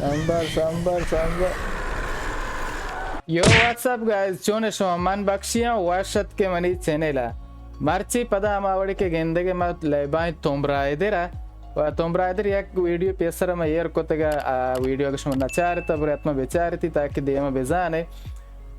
سنبھال، سنبھال، سنبھال۔ یو، واٹس اپ گائز، چون شما؟ من بخشی آں، وش اتکے منی چینل ءَ۔ مرچی پدا ہما وڑے کہ گندگے ما لیباں توم رائدر ءَ، و توم رائدر یک ویڈیو پیسر ما ایر کتگ ءَ، آ ویڈیو اگہ شما نچارت برے حتما بچارتی تاکہ دیما بزانے۔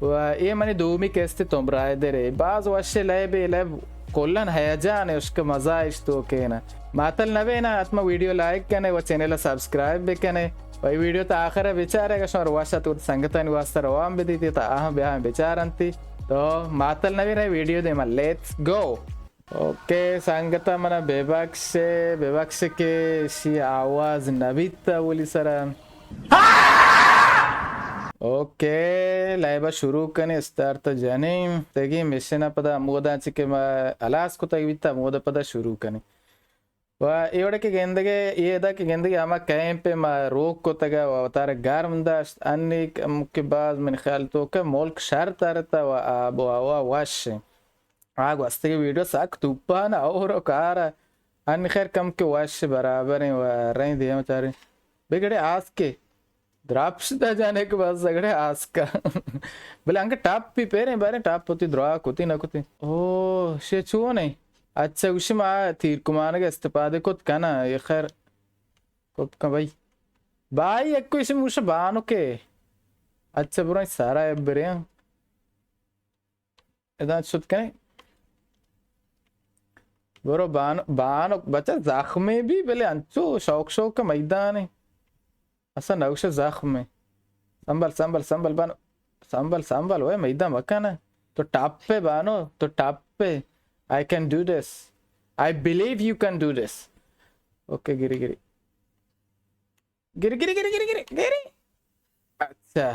و اے منی دومی قسط توم رائدر ءَ۔ باز وش لیب، لیب کلن ہیجان اشک مزہ اش تو کینا۔ ماتل نہ بینا، حتما ویڈیو لائک کنے و چینل سبسکرائب بکنے۔ و اے ویڈیو تا آخر بچارے، اگہ شما وش اتک سنگتانی واسطہ روان بدیتی تا آہاں بیاہاں بچارنتی۔ تو ماتل نہ بینا، ویڈیو دیما، لیٹس گو۔ اوکے سنگتا، منا ببخش، ببخش کہ اشی آواز نبیت اولی سرا۔ اوکے، لائبا شروع کنی، استارت جنیم۔ تگی مشن پدا مودا چی کہ ما ہلاس کتگ بیتا، مودا پدا شروع کنی۔ و اے وڑے کہ گندگے، اے ادا کہ گندگے ہما کیمپ ما روک کتگ و وتارا گرم داشت، انی کہ باز من خیال تو کہ ملک شر ترتا و آب و ہوا وش۔ آ گوستگیں ویڈیو سک توپان اور و کار۔ ان خیر کم کہ وش برابر ہیں و رہیں دیم چاریں۔ بگڑے آس کے دراپش دا جانے کہ بس اگڑے آس کا۔ بلے انگے ٹاپ پی پیریں باریں ٹاپ ہوتی درا کتی نہ کتی۔ او، شے چون ہے؟ اچھا، گوشی ما تیر کمانگ استفادہ کت کنا، یہ خیر۔ کت کن بھائی۔ بھائی، ایک کوئی سے موش بانو کے۔ اچھا، برو سارا برے ہیں۔ ادا شت کنئے۔ برو بانک، بانک بچہ زخمے بی، بلے انچو شوق شوق میدانے۔ اسا نوش زخمے۔ سنبل، سنبل، سنبل بانک۔ سنبل، سنبل، وے میدان مکن۔ تو ٹاپ پہ بانو، تو ٹاپ پہ۔ I can do this. I believe you can do this. Okay, گری، گری۔ گری، گری، گری، گری، گری، گری۔ اچھا۔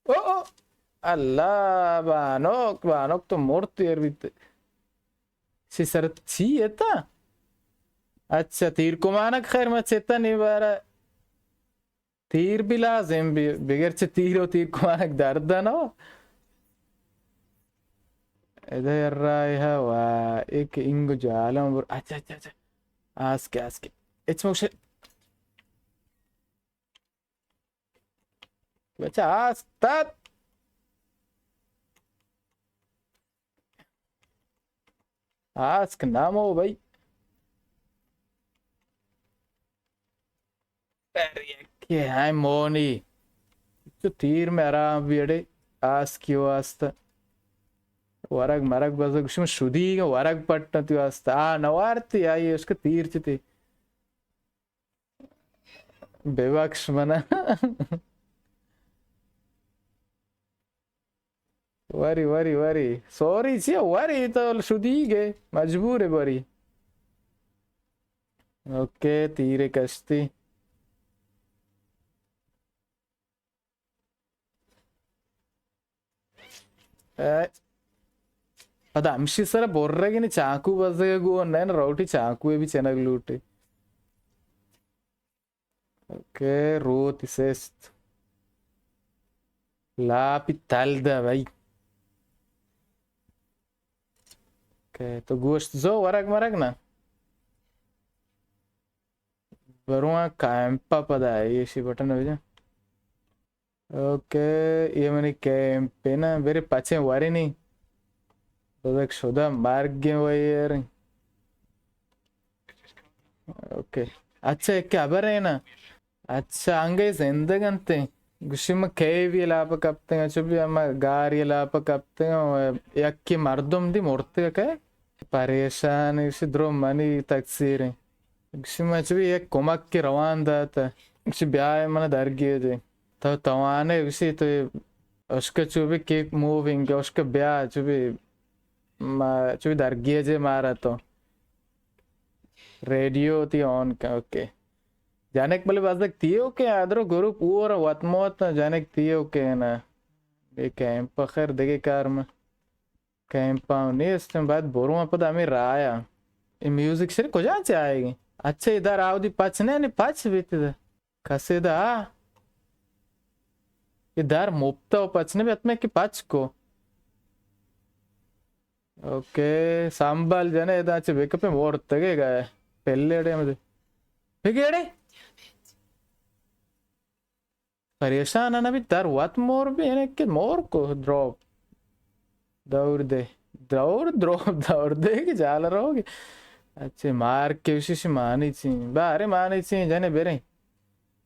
او، او۔ اللہ، بانک، بانک تو مرت ایر بیت۔ سی سرت چی ایتا؟ اچھا، تیر کمانک خیر ما چیتا نی بارا۔ تیر بھی لازم بھی، بغیر چہ تیر و تیر کمانک درد نہ ہو۔ ادھر رائے ہوا، ایک انگ جالم بر-، اچھا، اچھا، اچھا۔ آسکے، آسکے۔ اچ مکشے۔ بچہ آسک تت۔ آسک نامو بھائی۔ ارے یکے ہائے مونی۔ تو تیر میں آرام بیڑے۔ آسکی واسطہ۔ ورگ مرگ بزگ شما شدی ورگ پٹنتی واسطہ۔ آ نوارتی آئی اس کا تیر چتی۔ ببخش منا۔ وری، وری، وری۔ سوری چی؟ وری تو شدیگے۔ مجبور ہے وری۔ اوکے، تیر کشتی۔ اے، پدا ہمشی سر برگی نی چاکو بزگے گو، نین روٹی چاکو بھی چنگ لوٹی۔ اوکے، روتی سست۔ لاپی تل دا بھائی۔ اوکے، تو گوشت زو ورگ مرگ نا۔ برواں کیمپا پدا ایشی بٹن بجا۔ اوکے، یہ منی کیمپ ہے نا، میرے پچے ورنی۔ بزگ شدہ مرگیں ویر۔ اوکے۔ اچھا، ایک خبر ہے نا۔ اچھا، انگے زندگ انت۔ گوشی ما کیوی لاپ کپتگاں، چو بھی ہما گاری لاپ کپتگاں، یکی مردم دی مرتگ کہ پریشان، گوشی درو منی تقصیر ہیں۔ گوشی ما چو بھی یک کمک کے روان داتا۔ گوشی بیا من درگیجے۔ تو توانے گوشی تو اشک چو بھی کیپ موونگ، اشک بیا چو بھی ما چو درگیجے مارا تو۔ ریڈیو تی آن کن، اوکے۔ جنک بلے بزگ تیو کے ادرو گروپ اور وت موت جنک تیو کے نا۔ بے کیمپ خیر دگے کار میں۔ کیمپ آن نیست، بعد برو پدا ہمیں رایا۔ یہ میوزک شری کجا چے آئے گی؟ اچھا، ادھر آو دی پچ نے، نے پچ بیتی دا۔ کسے دا۔ یہ در مپتا و پچ نہ بیت میں کہ پچ کو۔ اوکے، سنبھال جنے ادا چہ بیک اپ مورتگے گئے۔ پہلے اڑے مجھے۔ بگیڑے؟ پریشان نہ بیت، در وت مور بی، یعنی کہ مور کو دروپ۔ دور دے۔ دور، دروپ، دور دے کہ جال روگی۔ اچھے، مار کہ وشی شی مانی چین۔ بارے مانی چین، جنے بریں۔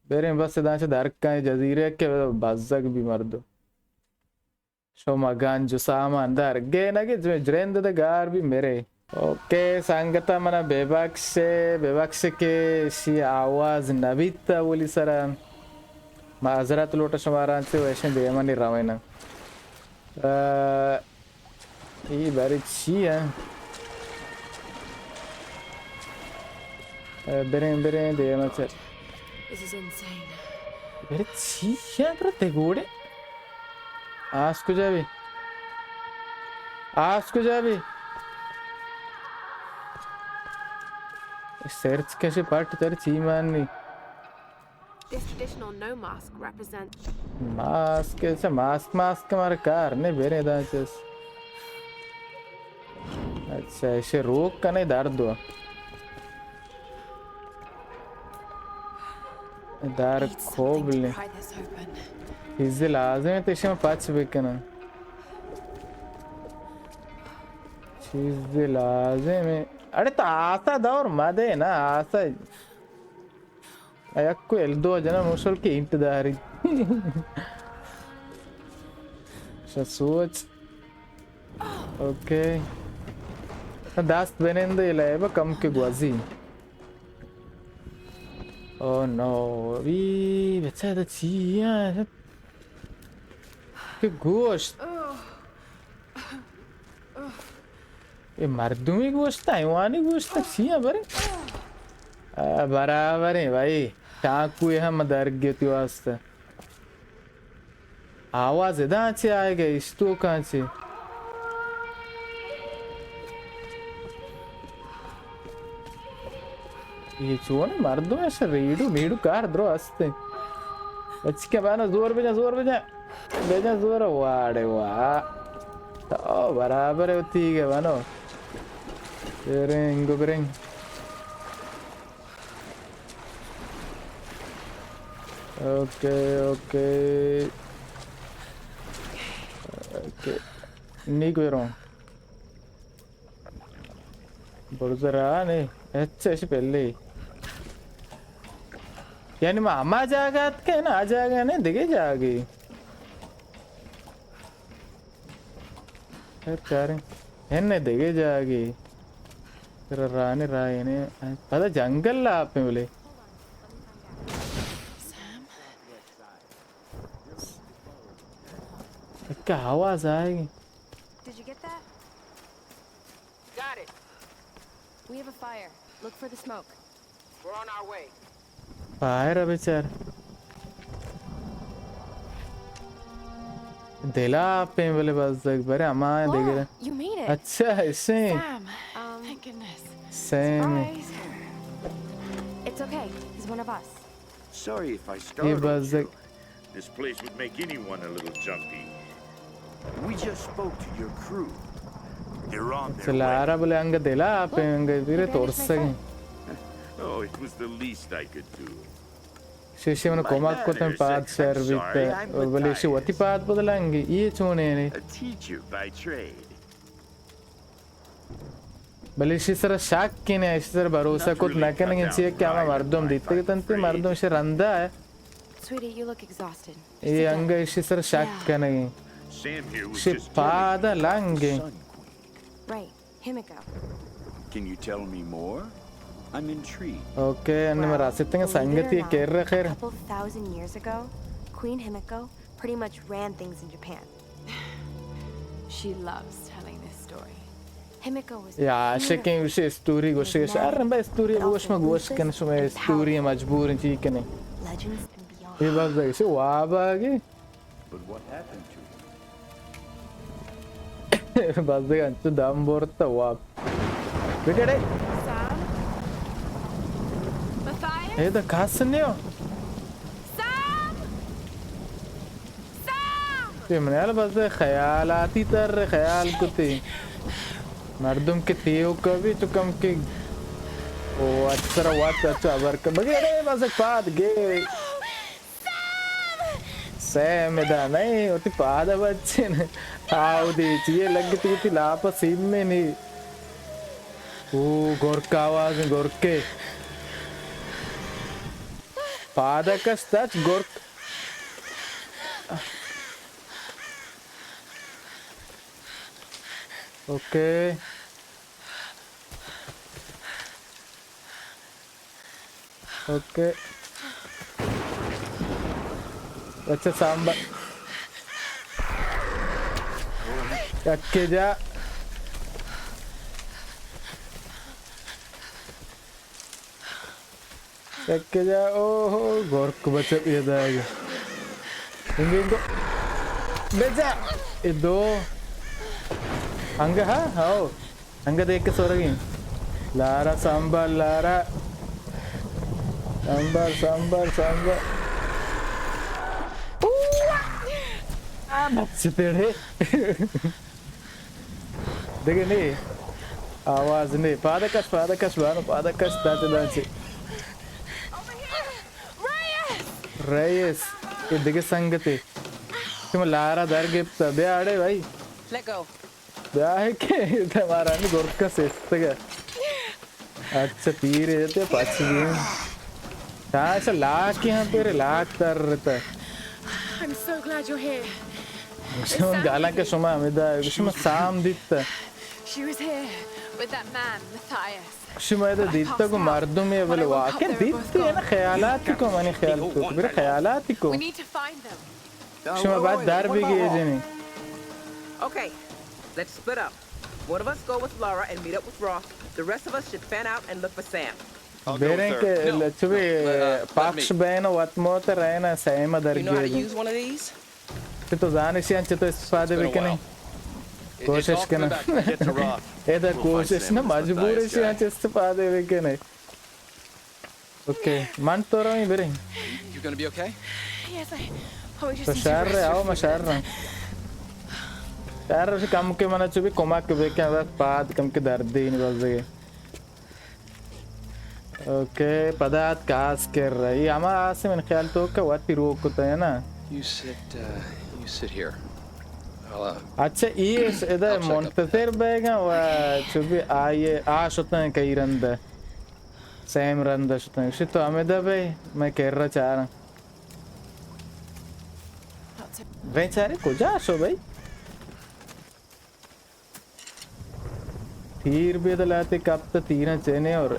بریں بس دانچہ درکاں جزیرے کہ بزگ بی مردو۔ شما گنج و سامان در گینگے، جرند دے گار بی مرے۔ اوکے، سنگتا منا ببخشے، ببخشے کہ شی آواز نبیت اولی سرا۔ معذرت لوٹا شمارا انچے و ایشیں دیمانی روینا۔ ا، ای بری چی ہے؟ ا، بریں، بریں، دیما چل۔ This is insane. بری چی ہے برا تے گوڑے؟ آس کجا بی؟ آس کجا بی؟ سرچ کشے پٹ تر چی مانی۔ This traditional no mask represents mask, اچھا، ماسک، ماسک مارا کار نے بیرے دا چس۔ اچھا، اسے روک کنے درد ہوا۔ در Need something to کوبلیں۔ Pry this open. چیز لازم ہے تو اسے پچ بکنن۔ چیز لازم ہے۔ اڑے تو آسا دور مدے نا، آسا۔ یک کو ایل دو جنا موشل کے انت داری۔ شا سوچ۔ اوکے۔ دست بنندے لیبا کم کے گوازی۔ او نو، ابھی بچہ دا چی ہے؟ کہ گوشت۔ اے مردمی گوشت، حیوانی گوشت، چی ہے برے؟ آ، برابر ہے بھائی، ٹانکو ہم درگیتی واسطہ۔ آواز ادا چے آئے گئے، اشتو کہاں چے؟ یہ چون مردم ہے، ریڈو میڈو کار درو ہستے۔ بچکے بانو زور بجا، زور بجا۔ بجا زور، واڑے واہ۔ تو برابر ہے، ٹھیک ہے بانو۔ بریں، انگو بریں۔ Okay, okay. اوکے۔ نی گویروں۔ برزرا نے۔ اچھا، اسی پہلے۔ یعنی ما ہما جاگہ اتکے نا، آ جاگہ نے، دگہ جاگہ۔ خیر چاریں۔ ہن دگہ جاگے۔ ترا رانے رائے نے۔ پدا جنگل لاپیں بلے۔ کیا آواز آئے گی؟ Did you get that? Got it. We have a fire. Look for the smoke. We're on our way. باہر ءَ بچار۔ دل ءَ آپیں بلے بزگ برے ہما دگرے۔ Laura, you made it. اچھا، اسے۔ Sam. Um, thank goodness. Same. Surprise. It's okay. He's one of us. Sorry if I startled you. This place would make anyone a little jumpy. We just spoke to your crew. They're on their way. چلارا بلے انگا دل ءَ آپیں، انگا بیرے ترسگیں۔ Oh, it was the least I could do. شیشی من کمک کتن پاد شر بیت، بلے شی وتی پاد بدلنگی، یہ چونے نے۔ A teacher by trade. بلے ایشی سرا شک کنے، ایشی سرا بھروسہ کت نہ کنگے، چیا کہ ہما مردم دیتگ اتنت، مردم ایشی رندا ہے۔ Sweetie, you look exhausted. اے انگا ایشی سرا شک کنگے۔ ایشی پادا لنگے۔ Right, Himiko. Can you tell me more? I'm intrigued. Okay, انّے من راستے سنگتی کرّا خیر۔ Couple thousand years ago, Queen Himiko pretty much ran things in Japan. She loves telling this story. Himiko was beautiful. یا عاشقیں، گوشے استوری گوشے، شہر رمبا استوری گوش، ما گوش کن، شما استوری مجبور چی کنے۔ Legends and beyond. یہ بس دیکھ، واب آگے۔ But what happened to him? بس دیکھ، انچو دم برتا واب۔ بگڑے۔ Sam? Matthias? اے تو کس نیو۔ Sam! Sam! اے من حال بس خیالاتی تر خیال کتے۔ مردم کہ تیو کبی تو کم کہ او اکثر وقت اچھا خبر کر۔ بگڑے بس پاد گے۔ Sam! سیم ادا نئے، وتی پاد ءَ بچین۔ آودی چیے لگتی، وتی لاپ ءَ سیم میں نی۔ او، گورک آواز، گورکے۔ پاد ءَ کش تچ گورک۔ اوکے۔ اوکے۔ اچھا، سانبا۔ یکے جا۔ یکے جا، اوہو، گورک بچ اے داگ۔ انگو، انگو۔ بجا۔ اے دو۔ انگا، ہاں، ہاؤ۔ انگت ایک سورگی۔ لارا سنبھال، لارا۔ سنبھال، سنبھال، سنبھال۔ آ، بچ تیڑے۔ دگہ نی۔ آواز نی۔ پاد کش، پاد کش، بانو، پاد کش، دانچے، دانچے۔ رئیس۔ اے دگہ سنگتے۔ شما لارا در گپتا۔ بیا اڑے بھائی۔ Let go. بیا ہے کہ تمارا نی گورکا سستگا۔ اچھا، تیر ہے تے پاچ گیم۔ تا ایسا لاک یہاں پہ لاک تر رہتا۔ I'm so glad you're here. شما گالا کہ شما ہمیں دا، شما سام دیتا۔ She was here with that man, Matthias. شما ادا دیتا کو مردم ہے، بلے واقعی دیتے ہے نا، خیالاتی کو، منی خیال تو، میرے خیالاتی کو۔ We need to find them. شما باید در بگیجنی۔ Okay, let's split up. One of us go with Lara and meet up with Roth. The rest of us should fan out and look for Sam. بیریں کہ چوی پاکش بین وت موت رہنا سیم در گیجنی۔ چہ تو زانشی انچہ تو استفادہ بکنی۔ کوشش کنی۔ ادا کوشش نہ، مجبور شی انچہ استفادہ بکنی۔ اوکے، من تو رویں بریں۔ You gonna be okay? Yes, I probably just تو need to شہر rest for a آؤ، few میں شہر minutes. رہاں۔ شہر کم کے منا چوبی کمک بکن، بس پاد کم کے درد ہی نہیں بس دیگه۔ اوکے، پدا ات کاس کر رہی۔ ہما آسے من خیال تو کہ وتی روک کتا ہے نا۔ You sit, uh, you sit here. I'll, uh, اچھا، ای ادا منتظر بیگا و چوبی آئیے آ شتن کئی رند۔ سیم رند شتن۔ گوشی تو ہمدا بئے، من کرا چاراں۔ بئے چارے کجا شو بھائی؟ تیر بید لاتے کپت، تیراں چنے اور۔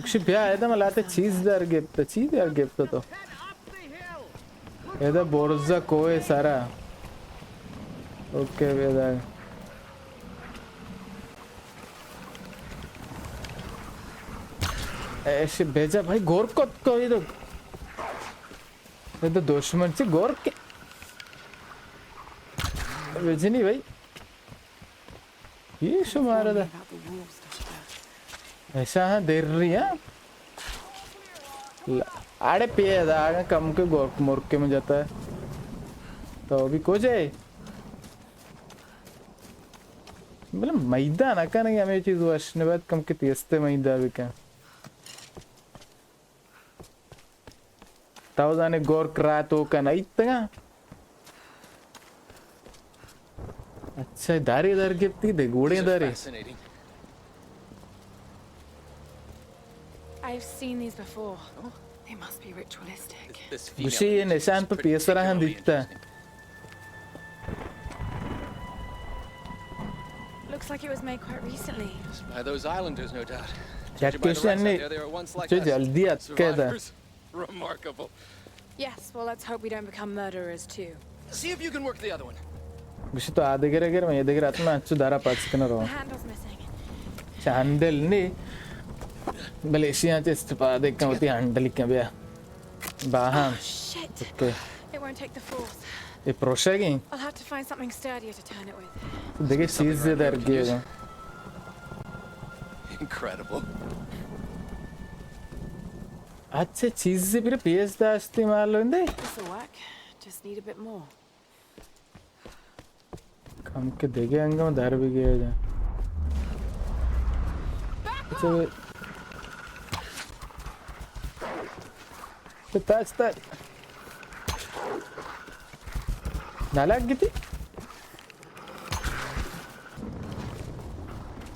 گوشی بیا ایدا من لاتے چیز در گپت، چیز در گپت تو۔ ادا برزا کوہ سرا۔ اوکے، بیدا۔ ایسے بیجا بھائی، گور کت کو ادا۔ ادا دشمن چی گور کے۔ بجنی بھائی۔ یہ شمارا دا۔ ایسا ہاں دیر رہی ہاں۔ ل-، اڑے پی دا آگا کم کے گورک مرکے میں جاتا ہے۔ تو ابھی کجے؟ بلے میدان اکن ہمیں چیز وش نبات کم کے تیستے میدان بکن۔ تو زانے گورک را تو کن ایتگا۔ اچھا، دارے در گپتی دے، گوڑے دارے۔ I've seen these before. They must be ritualistic. گوشی یہ نشان پہ پیسرا ہم دیتا۔ Looks like it was made quite recently. By those islanders, no doubt. Judging by the wrecks out there, they were once like us. چو جلدی اتکے دا۔ Survivors. Remarkable. Yes, well, let's hope we don't become murderers too. See if you can work the other one. گوشی تو آدگر اگر میں دگر اتنا اچو دارا پاس کنا رو۔ The handle's missing. چہ ہینڈل نی۔ بلے ایشی آں چہ استفادہ کن وتی ہینڈل کن بیا۔ باہم۔ Oh, shit. Okay. It won't take the force. اے پروشہ گی؟ I'll have to find something sturdier to turn it with. دگہ چیز در گیگا۔ Incredible. اچھا، چیزے پر پیش داشتی معلوم دے۔ This'll work. Just need a bit more. کم کے دگہ انگم در بگیجا۔ اچھا، تاچ، تاچ. نہ لگتی.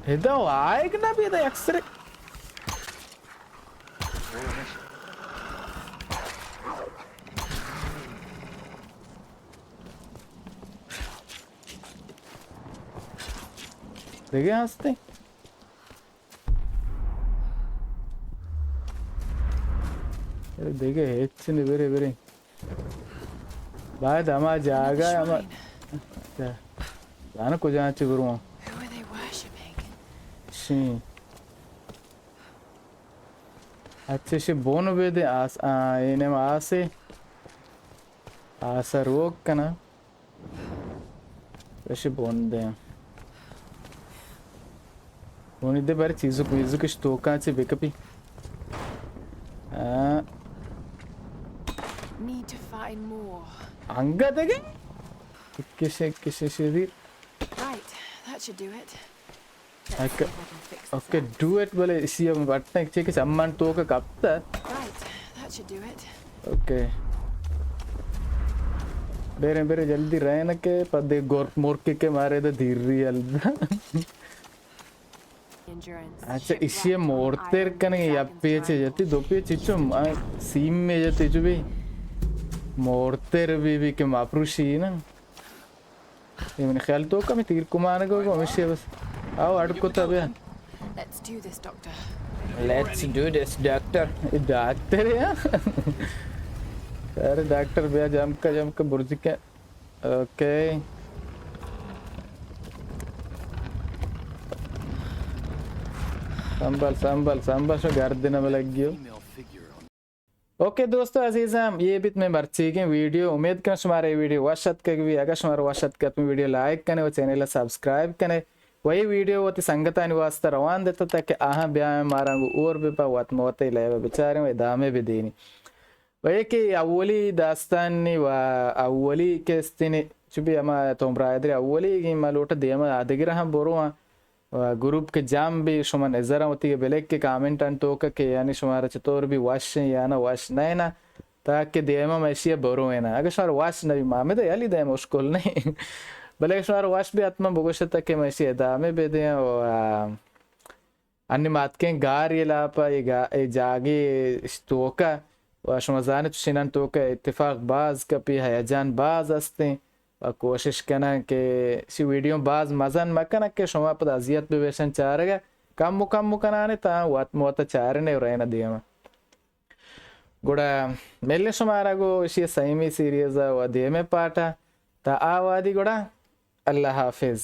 ادا آئیگ نہ بیدا ایکسرے. دگہ ہستے؟ دگہ ہچ نہ، برے، برے. باید ہما جاگہ، ہما، اچھا. زاناں کجا چہ برواں؟ Who are they worshipping? شین. اچھا، شی بونو بیدے آس، آ، اے نیم آسے. آسا روک کنا. اش بوندیں. ہونی دے بارے چیزک میزک اش توکاں چہ بکپی. آ. Need to find more. انگا دگہ؟ کشے، کشے شدی. Right, that should do it. Okay. Okay, do it. بلے اسی ہم بٹن چیک چمان توکا کپتا. Right, that should do it. Okay. بیرے، بیرے، جلدی رہنا کہ پدے گورک مورک کے مارے دا دیر ری الدا. اچھا، اسی مورتر کنے یا پیچے جتی، دو پیچے چم، آ، سیم میں جتی جو بھی مورتر بھی، بھی کہ ماپروشی نا. اے منی خیال توکا ہمے تیر کمانگ ءَ گوں ہمیشی ءَ بس. آؤ، اڈ کتا بیا. Let's do this, doctor. Let's do this, doctor. اے ڈاکٹر ہے، ہاں؟ ارے ڈاکٹر بیا، جمکا، جمکا، برزکا. اوکے. سنبھال، سنبھال، سنبھال، شو گردن میں لگ گیو. اوکے دوستو عزیزاں، اے بیت مئے مرچیگیں ویڈیو. امید کناں شمارا اے ویڈیو وش اتکگ بی. اگاں شمارا وش اتکگ، ویڈیو لائک کنے و چینل ءَ سبسکرائب کنے و اے ویڈیو وتی سنگتانی واسطہ روان دیتا تاکہ آہاں بیایں مارا گوں اور ببا، وت موت ءِ لائیو ءَ بچاریں و ادامہ بدینی. و اے کہ اولی داستانی و اولی کہ استینی چو بی ہما توم برادری اولی گی، ما لوٹا دیما آدگرا ہم برواں. و گروپ کہ جم بی، شما نظراں وتی بلک کہ کامنٹاں توکا کہ یعنی شمارا چطور بی، وش ایں یا نہ وش نہ ایں نا، تاکہ دیما ما اشی ءَ بروین. اگہ شمارا وش نہ بی، ما ہمدا یلی دیں، مشکل نہ ایں. بلے اگہ شمارا وش بی، حتما بگوشتا کہ ما اشی ادامہ بدیں. و انی ماتکیں گار یے لاپا، اے گا-، اے جاگے اش توکا، و شما زانے چشینان توکا اتفاق باز کپی، ہیجان باز استیں. و کوشش کناں کہ سی ویڈیو باز مزن مکناں کہ شما پدا اذیت بہ بیشن چارگا، کم و کم کنانے تا وت موت چارنے و رہنا دیما. گڑا ملے شمارا گو اشی سیمی سیریز و دیمے پارٹا. تا آ وادی گڑا اللہ حافظ.